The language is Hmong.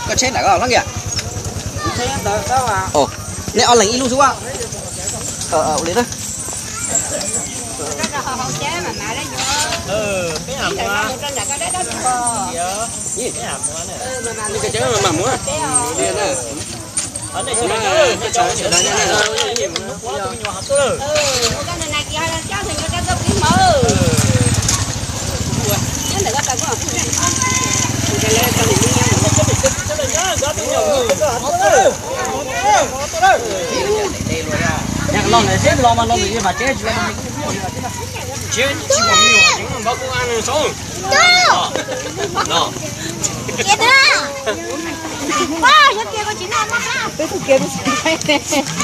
Koj tsheb ntawm koj hlob kiag. Nej ob leeg ib lub xwb a. Ua li na. Peb tug kiag tus xav ntshai ne.